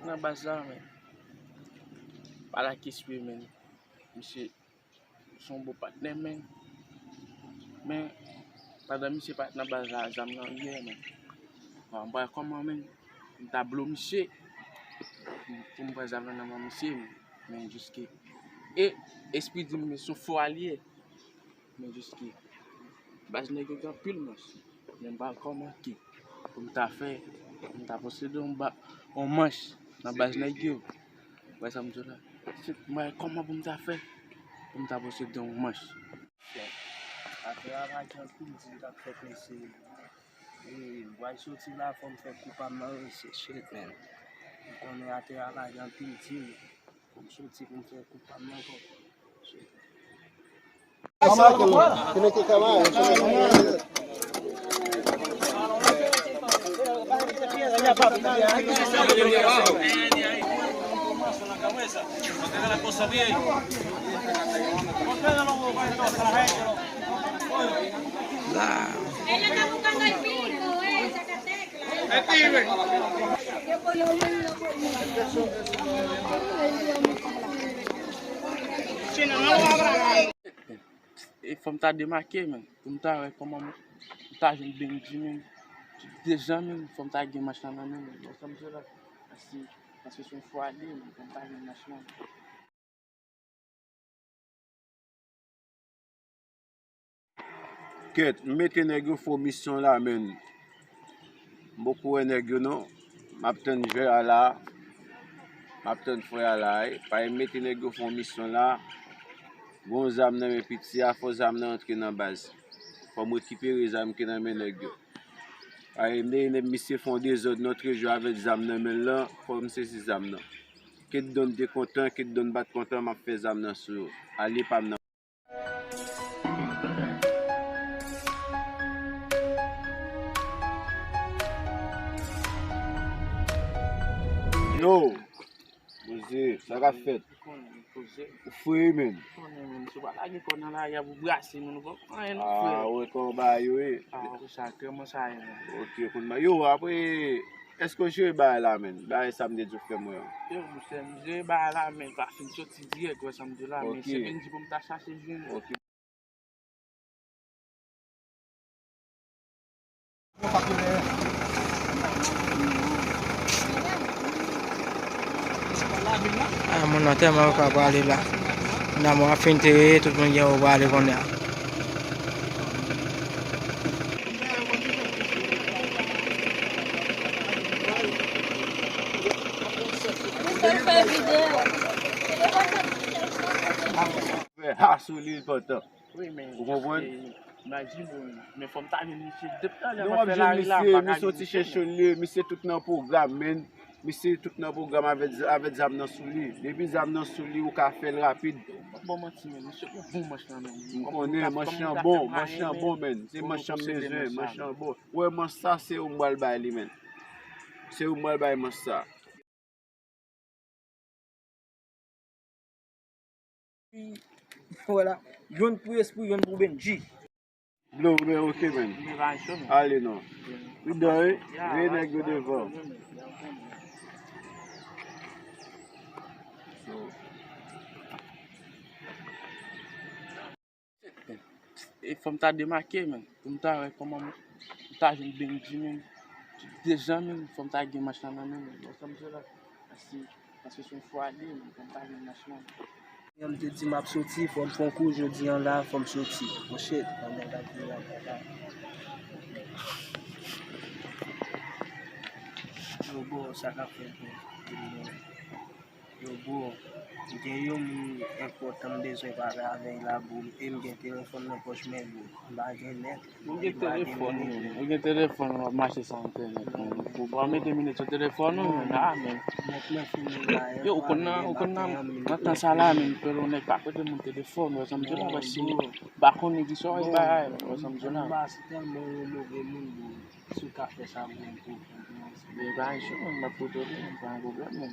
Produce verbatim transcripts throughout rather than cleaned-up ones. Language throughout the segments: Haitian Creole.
Nan baz la, men. Pa lage espri, men. Misye se yon bon patnè, men. Men, pandan misye pa t nan baz la, zam nan ye, men. Bon, m pa wè kòman, men. M ta blo misye. Pou m pran zam nan nan men misye, men. Men jiske. E, espri di m, men se yon fwa li ye. Men jiske. Baz nèg yo gen anpil manch. Men m pa wè kòman ki. Pou m ta fè, pou m ta posede yon ba, yon manch nan baz nèg yo. Wè sa m di w la. Se, m wè kòman pou m ta fè, pou m ta posede yon manch. Afè a lage anpil di l t ap fè prese. E, m pral soti la, fò m fè kou pa m nan rese, shit, man. M konnen atè a lage anpil di l. Fò m soti pou m fè kou pa m nan ankò. Shit. E fò m ta demake, men. Pou m ta wè kòman m ta jwenn Benji, men. Deja, men, fò m ta gen manch la nan men, men. Bon, sa m di la. Paske, paske se yon fwa li, men. Fò m ta gen manch la. Kèt, m mete nèg yo fè yon misyon la, men. M poko wè nèg yo non. M ap tann jwè a la. M ap tann frè a la, wi. Paske m mete nèg yo fè yon misyon la. Gon zam nan men piti a, fò zam nan antre nan baz. Fò m rekipere zam ki nan men nèg yo. Paske m te, misye fè yon dezòd nan trejou avèk zam nan men l lan, fò m sezi zam nan. Kèt donn te kontan, kèt donn pa t kontan, m ap fè zam nan sou yo. Alye pa m nan. Yo, poze, sa k ap fèt? Ou fre, men. Konnen, men, si w pa lage kò nan lari a pou brase, men, ou pa anyen, non, frè. Ah, wè kòman bagay yo ye. Ah, pou sa, kòman sa ye, men? Ok, konn ba-, yo, apre, èske w jere bagay la, men? Bagay sa m te di w fè mwen an. Yo, monchè, m jere bagay la, men, pa fin soti dirèk, wè sa m di w la, men se Benji pou m ta chache jwenn. Ok. Ah, moun nan tèlman pa prale la. Nan mwen ap fin tere, tout moun gen pou prale kounye a. Fè ha sou li, l pantan. Wi, men, ou konprann? Imajine w, men fò m ta jwenn misye depi talè m ap fè lari la, m pa ka jwenn misye, men. Misye tout nan pwogram, men. Misye tout nan pwogram avèk, avèk zam nan sou li. Depi zam nan sou li, ou ka fè l rapid. Bon, manti, men, misye gon bon manch nan men. M konnen manch lan bon, manch lan bon, men. Se manch lan m bezwen, manch lan bon. Wè, manch sa, se ou m pral bay li, men. Se ou m pral bay manch sa. Vwala. Yonn pou Espri, yonn pou Benji. Blo, blo, ok, men. Ale non. Pridan, wi. Veye nèg yo devan. E fò m ta demake, men. Pou m ta wè kòman m ta jwenn Benji, men. Deja, men, fò m ta gen manch la nan men, men. Bon, sa m di w la. Paske, paske se yon fwa li, men, fò m ta gen manch la. Jan m te di m ap soti, fò m fè yon kou jodi an la, fò m soti. Monchè, nan nèg ap vini la, la. Yo, bro, sa k ap fèt, bro? Yo, bro, gen yon moun enpòtan m bezwen pale avè l la, bro, e m gen telefòn nan pòch mwen, bro. M pa gen nèt. Ou gen telefòn, men. Ou gen telefòn, w ap mache san entènèt, men. Ou pa mete minit sou telefòn ou, men. Ah, men. Yo, ou konn nan, ou konn nan, nan tan sa la, men, pèl yon nèg pa prete moun telefòn, wè sa m di w la, paske m pa konnen kisa w ap bay, wè sa m di w la. Si w ka fè sa pou mwen, pou mwen. Men pa gen chans, m ap kote w, men pa gen pwoblèm, men.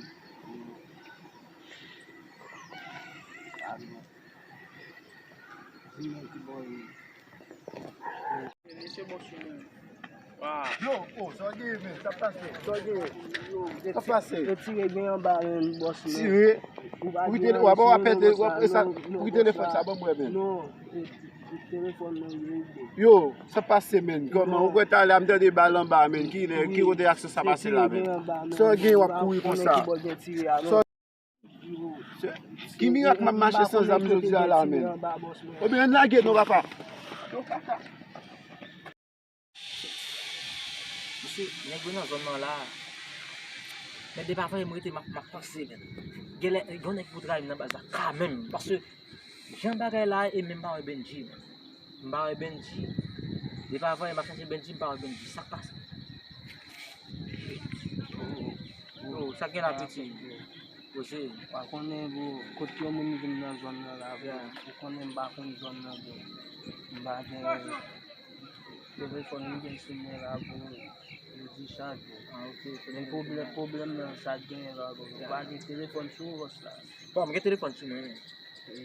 Di mwen ki bò w ye. Misye bon sou mwen. Yo, oh, sa w gen, men, sa pase, sa w gen. Sa pase. Yo, tire gen anba, men, bòs, men. Tire. Ou pa gen anyen sou nou, bòs la, men, pou ki telefòn sa, ban m wè, men. Non, e, e, telefòn nan, yo, yo. Yo, sa pase, men. Kòman, ou kwè talè a m tande bal anba, men. Ki lè, ki kote aksyon sa pase la, men. Sa w gen, w ap kouri konsa. Ki mirak m ap mache san zam jodi a la, men. Oubyen lage non, papa. Mesye, nèg yo nan zòn nan la. Men depi avan m rete, m ap, m ap panse, men. Genlè, gen yon nèg pou trayi m nan baz la, kanmenm. Paske, jan bagay la ye, e menm m pa wè Benji, men. M pa wè Benji. Depi avan, m ap chache Benji, m pa wè Benji. Sa k pase? Yo, sa k gen la, piti? Poze. Pa konnen, bro, kot yon moun vin nan zòn nan la, bro. Ou konnen m pa konn zòn nan, bro. M pa gen telefòn m gen sou mwen la, bro. Li dichaj, bro. Ah, ok. Men pwoblèm, pwoblèm nan, sa k genyen la, bro. Ou pa gen telefòn sou ou, bòs la? Bon, m gen telefòn sou mwen, men.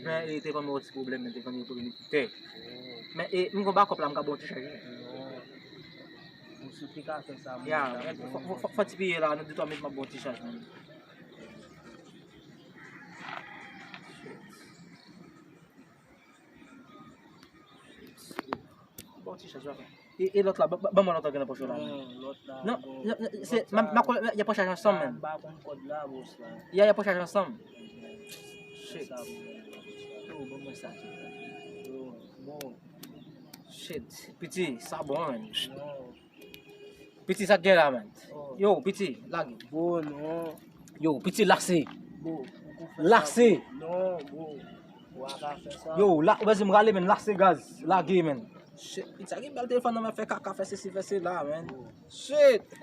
Men, e, telefòn mwen yon ti pwoblèm, men telefòn mwen pwoblèm ekoutè. Men, e, m gon bakòp la, m ka ba w ti chaj, wi. Non. Ou si te ka fè sa, mwen. Ya, fò, fò, fò, fò ti piye la, nan de twa minit, m ap ba w ti chaj, men. Bon, ti chaj la. E, e lòt la, ba, ba, ban mwen lòt la gen nan pòch ou la, men. Non, lòt la, non, bon, non, non, se, lòt m a, m a, y a pran chaj ansanm, men. M pa konn kòd la, bòs la. Y a, y a pran chaj ansanm. Shit. Sa, bon. Yo, ban mwen sa. Yo, bon. Shit. Piti, sa bon, men. Non. Piti, sa k gen la, men? Oh. Yo, piti, lage. Bon, non. Yo, piti, lakse. Bon, ou konn fè sa, lakse. Non, bon. Ou pa ka fè sa. Yo, la, ou bezwen m rale, men, lakse gaz. Lage, men. Shit, piti, sa gen bèl telefòn nan, men fè kaka, fè sesi, fè sela, men. Bon. Shit.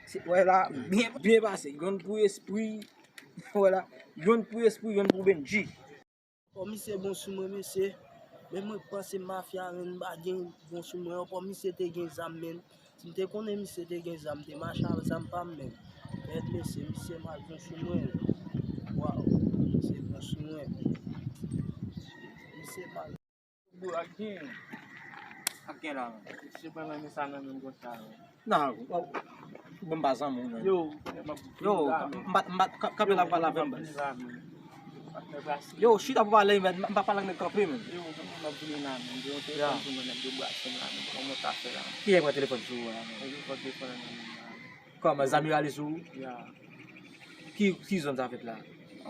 Se, wè la, byen, byen pase. Yonn pou espri. Wè la. Yonn pou espri, yonn pou Benji. Fò misye bon sou mwen, mesye. Men mwen panse mafya, men m pa gen bon sou mwen. Fò misye te gen zam, men. Si m te konnen misye te gen zam, m te mache ak zam pa m, men. Mèd, mesye, misye mal bon sou mwen. Waw, misye bon sou mwen. Misye mal. Bro, ak gen. Ak gen la, men. Se pandan gen sa nan menm konsa, men. Non, bon, m pa zanmi w, men. Yo, m ap vini la, men. M pa, m pa, ka-, kanpe la, pale avè m, baz. Yo, chita pou pale, men, m pa pale ak nèg kanpe, men. Yo, m ap vini la, men. Yo, telefòn sou mwen, nèg yo brase m la, men. Kòman w ta fè la, men? Kiyès pran telefòn sou ou la, men? Nèg yo pran telefòn nan men m la, men. Kòman, zam yo ale sou ou? Ya. Ki, ki zòn sa fèt la?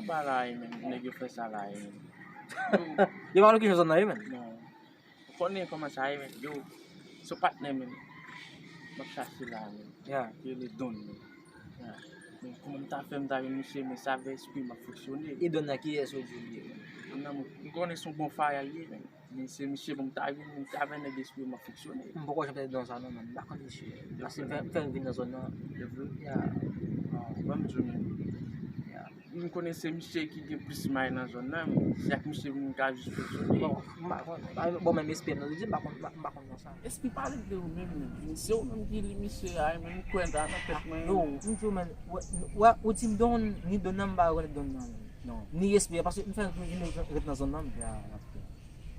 Anba la, men. Nèg yo fè sa la, men. Yo pa wè ki zòn nan ye, men? Non. Ou konnen kòman sa ye, men. Yo, se yon patnè, men. M ap chache la, men. Ya. Ki rele Don, men. Ya. Men kòman m ta fè m ta jwenn misye, men sa vè espri m ap fonksyone. E Don nan kiyès ou di l ye? Don nan, m konnen se yon bon faya l ye, men. Men se misye pou m ta jwenn, men sa vè nèg espri m ap fonksyone. M poko janm tande non sa non, men. M pa konn misye. Paske m fè, m fè m vin nan zòn nan. E vre? Ya. Ah, ban m di w, men. Ya. M konnen se misye ki gen plis may nan zòn nan, men se ak misye m ka jis fonksyone. Bon, m pa konn. Bon, menm espri m nan, li di m pa konn, m pa, m pa konn non sa. Espri pale de ou menm, men se ou menm ki li misye a, men m kwè l ta nan tèt mwen. Yo, m di w, men, wè, wè, ou di m Don, ni Don nan, m pa rekonèt Don nan, men. Non. Ni espri a, paske m fè vin ret nan zòn nan, men. Ya,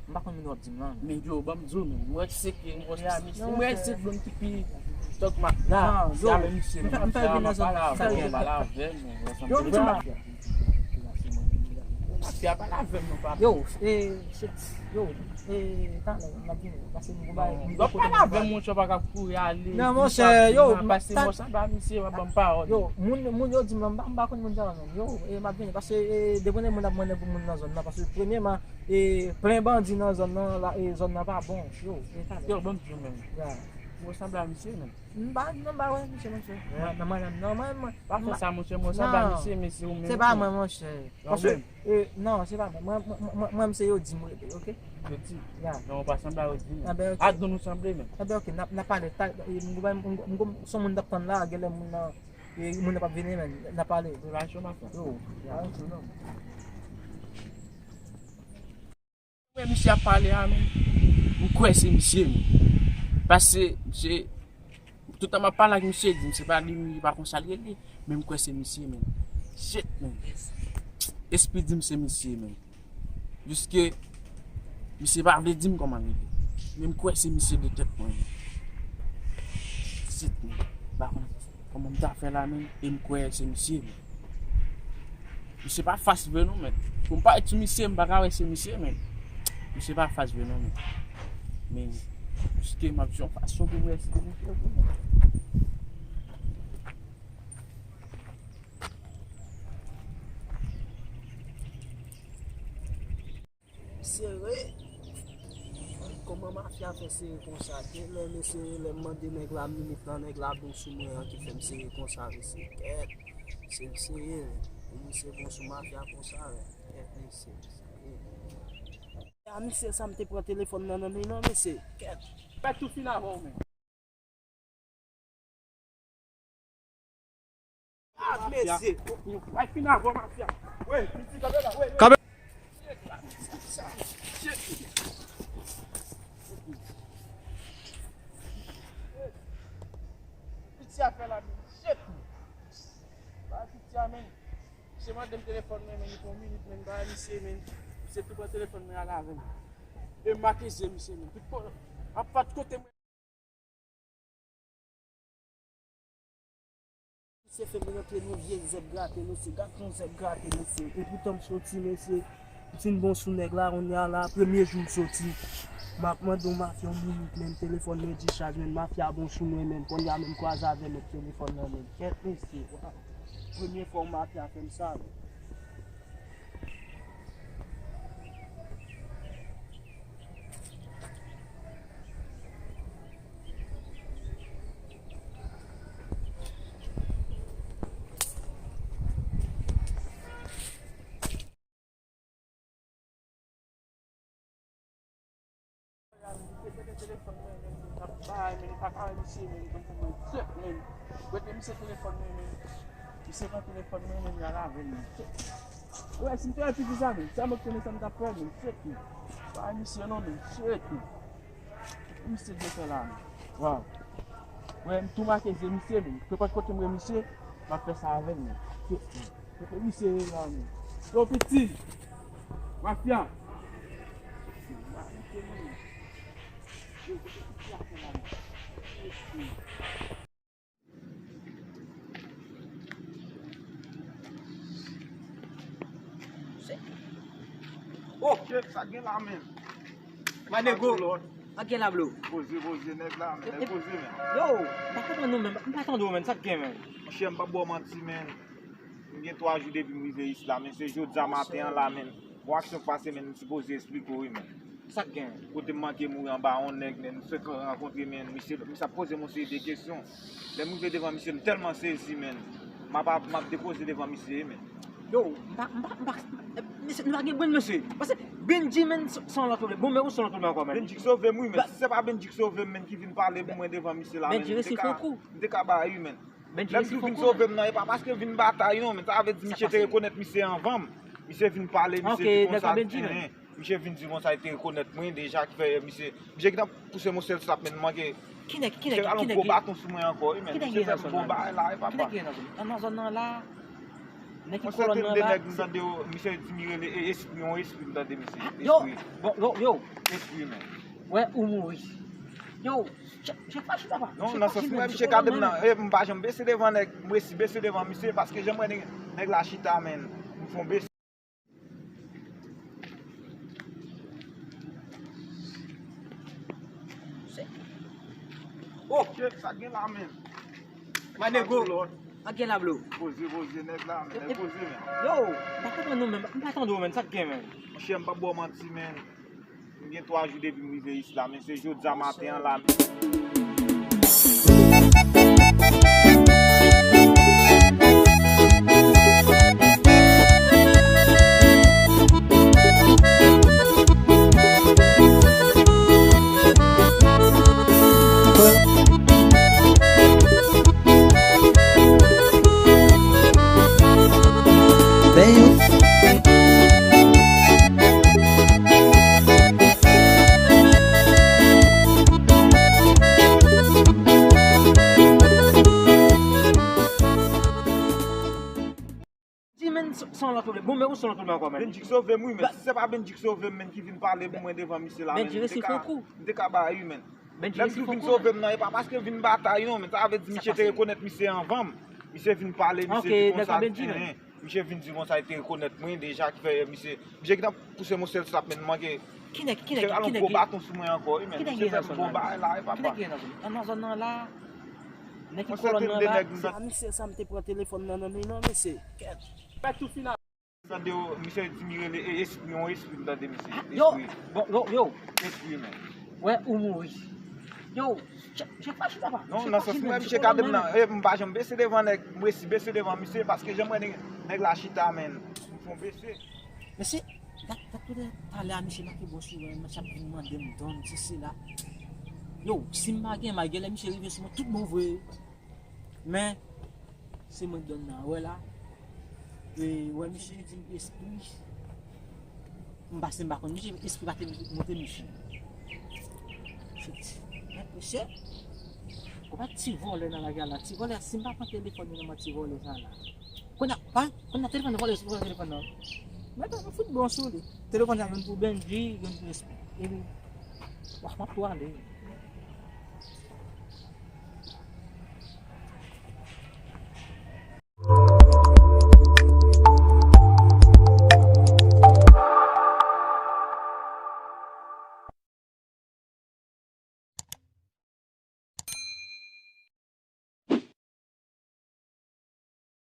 m pa konn moun w ap di m lan. Men yo, ban m di w, men, m wè se ke, m wè se, m wè se Don ki pi tòg m ap la. Se avè misye, men, m fè vin nan zòn nan. Sa gen pale avè m, men, yo, m di mafya. Mafya pale avè m, non, papa. Yo, e, shit, yo, e, talè, m ap vini, paske m gon bagay. Yo, pale avè m, monchè, pa ka kouri ale. Non, monchè, yo, pase, monchè, ba misye, pa ban m pawòl. Yo, moun, moun yo di m lan, m pa, m pa konn moun sa yo, men. Yo, e, m ap vini, paske, e, depi moun ap mande pou moun nan zòn nan, paske premyèman, e plen bandi nan zòn nan, la, e zòn nan pa bon. Yo, e talè. Yo, ban m di w, men. Ya. Ou sanble a misye, men. M pa, non, m pa wè misye, monchè. Nan mannyè m, non, mwen, mwen. Pa fè sa, monchè, mwen sanble a misye, men se ou menm. Se pa mwen, monchè. Paske, e, non, se pa mwen. Mwen, mwen, mwen, mwen, se yo di m rete, oke? Yo di? Ya. Non, ou pa sanble a yo di, men. Enben, oke. A, Don nou sanble, men. Enben, oke, n ap, n ap pale, ta, e, m, m, m, m, se yon moun t ap tann la, genlè moun nan, e, moun nan p ap vini, men, n ap pale. Relasyon mafya. Yo, ya. Wè misye ap pale a, men, m kwè se misye, men. Paske, misye, toutan m ap pale ak misye, di m se pa li, li pa konsa l rele, men m kwè se misye, men. Shit, men. Espri di m se misye, men. Jiske, misye pa vle di m kòman l rele. Men m kwè se misye de tèt mwen, men. Tit, men. M pa konn kòman m ta fè la, men. E m kwè se misye, men. Misye pa fas vre non, men. Pou m pa di misye, m pa ka wè se misye, men. Misye pa fas vre non, men. Men, piske m ap jwe yon fason pou m wè si se misye vre, men. Sere. Kòman mafya fè sere konsa? Gen lè mesye, lè m mande nèg la minit lan, nèg la bon sou mwen an ki fè m sere konsa, mesye. Kèt. Se m sere, wi. Pou misye bon sou mafya konsa, wi. Kèt, mesye. Sere. A misye sa m te pran telefòn nan nan men nan, mesye. Kèt. Fè tou fin avè w, men. Ah, mesye. Ay, fin avè w, mafya. Wi, piti, kanpe la, wi, wi. Kanpe. Piti afè la, men. Shit. Ba piti a, men. Misye mande m telefòn mwen, men, li pran minit, men, ba misye, men. Misye tou pran telefòn mwen, al avè m. E m make je misye, men. Tout ko-, ap pat kote mwen. Misye fè m rantre nan vye zèb grate, mesye. Gad yon zèb grate, mesye. E poutan m soti, mesye. M fin bon sou nèg la, kounye a la, premye jou m soti. M ap mande yon mafya yon minit, men telefòn mwen dichaj, men mafya bon sou mwen, men kounye a menm kwaze avè nèg telefòn nan, men. Kèt, mesye. Premye fwa yon mafya fè m sa, men. Telefòn mwen, men, ap bay, men, m pa ka wè misye, men, konprann mwen, tchèk, men. Prete misye telefòn mwen, men. Misye pran telefòn mwen, men, y al avè l, men. Tchèk. Wè, si m te wè piti sa, men, sa mwen konnen sa m t ap fè, men, tchèk, men. Pa wè misye non, men, tchèk, men. Misye dwe fè la, men. Waw. Wè, m tou make je misye, men. Nenpòt kote m wè misye, m ap fè sa avè l, men. Tchèk, men. Kote misye ye la, men? Yo, piti! Mafya! Oh, shit, sa gen la, men. My nigga. Sa gen la, bro? Poze, poze, nèg la, men. Nèg poze, men. Yo, m pa konprann nou, men. M pa tande w, men. Sa k gen, men? Monchè, m p ap ba w manti, men. M gen twa jou depi m rive isit la, men se jodi a maten an la, men. Gon aksyon k pase, men, m sipoze esplike w, wi, men. Sa k gen? Kote m manke mouri anba yon nèg, men, m fèk rankontre, men, misye, misye ap poze m yon seri de kesyon. Lè m rive devan misye, m tèlman sezi, men. M ap, m ap depoze devan misye, men. Yo, m pa, m pa, m pa, mesye, nou pa gen brenn, mesye. Paske Bendji, men, se, se yon lòt pwoblèm. Bon, men, ou se yon lòt pwoblèm ankò, men. Bendji k sove m, wi, men. Si se pa Bendji k sove m, men, ki vin pale pou mwen devan misye la, men, m te ka, m te ka ba, wi, men. Lè m di w vin sove m nan, e pa paske m vin batay non, men sa vle di misye te rekonèt misye anvan m. Misye vin pale, misye di konsa, enhen, misye vin di konsa, li te rekonèt mwen deja, ki fè misye, misye gentan pouse m yon sèl slap, men m manke. Misye rale yon gwo baton sou mwen ankò, wi, men. Misye fè m gwo bagay la, wi, papa. Nan zòn nan la, nan ki kolòn nan la, nèg m tande yo, misye di m rele, e, espri, yon espri m tande misye. Espri. Bon, yo, yo. Espri, men. Wè, ou mouri. Yo, chèf, chèf pa chita, pa. Non, nan sans mwen, misye gade m nan, e, m pa janm bese devan nèg, m resi bese devan misye, paske jan m wè nèg, nèg la chita, men, m fon bese. Oh, shit, sa gen la, men. My nigga. Sa gen la, bro? Poze, poze, nèg la, men, nèg poze, men. Yo, m pa konprann nou, men. M pa tande w, men. Sa k gen, men? Monchè, m p ap ba w manti, men. M gen twa jou depi m rive isit la, men se jodi a maten an la. Di, men, se, se yon lòt pwoblèm. Bon, men ou se yon lòt pwoblèm ankò, men. Bendji k sove m, wi, men. Si se pa Bendji k sove m, men, ki vin pale pou mwen devan misye la, men, m te ka, m te ka ba, wi, men. Lè misye vin sove m nan, e pa paske vin batay non, men sa vle di misye te rekonèt misye anvan m. Misye vin pale, misye di konsa, enhen, misye vin di konsa, li te rekonèt mwen deja, ki fè misye, misye gentan pouse m yon sèl slap, men manke. Ki nèg, ki nèg, ki nèg? Misye al yon gwo baton sou mwen ankò, wi, men misye fè m gwo bagay la, wi, papa. Ki nèg ki nan zòn nan? Nan zòn nan la, nèg ki kolòn nan la. Se a misye sa m te pran telefòn nan nan men nan, mesye. Fè tou fini. Tande yo, misye di m rele e, espri, yon espri m tande misye. Yo, espri. Bon, yo, yo. Espri, men. Wè, ou mouri. Yo, chak, chak pa chita pa. Non, nan sans mwen, misye gade m nan. E, m pa janm bese devan nèg, m resi bese devan misye, paske jan m wè nèg, nèg la chita, men, m fon bese. Mesye, dat, dat tout talè a misye make bò sou mwen, misye ap vin mande m don, se sela. Yo, si m pa gen, malgre lè misye rive sou mwen, tout bon vre. Men, se mwen k donn nan, wè la. E, wè, misye di m espri. M pase, m pa konn misye, espri pa te monte misye. Mesye, ou pa ti vòlè nan lagè la. Ti vòlè, si m pa pran telefòn nan men ti vòlè sa la. Kounye a, pa, kounye a telefòn vòlè, sou telefòn nan. Mwen ta fout bon sou li. Telefòn sa, youn pou Benji, youn pou espri. Epi, w ap tou ale.